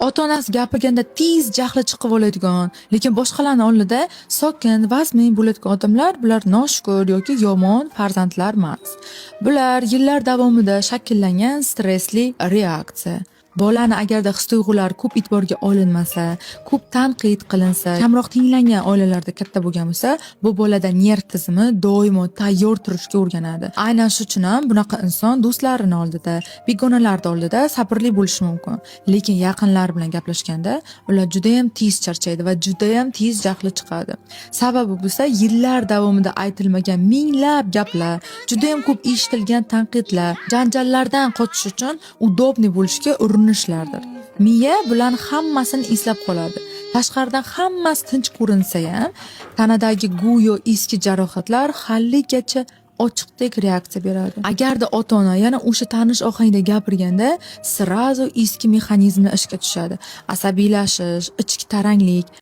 Ota-onasi gapirganda tez jahli chiqib oladigan, lekin boshqalarni oldida sokin, vazmin bo'ladigan odamlar, bular noshukur yoki yomon farzandlar emas. Bular yillar davomida shakllangan stressli reaksiya. Bolani agarda his-tuyg'ulari ko'p e'tiborga olinmasa, ko'p tanqid qilinsa, kamroq tinglangan oilalarda katta bo'lgan bo'lsa, bu bolada nerv tizimi doimo tayyor turishga o'rganadi. Aynan shu uchun ham bunaqa inson do'stlarini oldida, begonalarni oldida sabrli bo'lishi mumkin. Lekin yaqinlari bilan gaplashganda ular judayam tez charchaydi va judayam tez jahli chiqadi. Sababi bo'lsa, yillar davomida aytilmagan minglab gaplar, judayam ko'p eshitilgan tanqidlar, janjallardan qochish uchun удобный bo'lishga urinishlardir. Miya bularni hammasini eslab qoladi. Tashqaridan hammasi tinch ko'rinsa ham, tanadagi go'yo eski jarohatlar haligacha ochiqdek reaksiya beradi. Agarda ota-ona yana o'sha tanish ohangda gapirganda, сразу eski mexanizmlar ishga tushadi. Asabiylashish, ichki taranglik.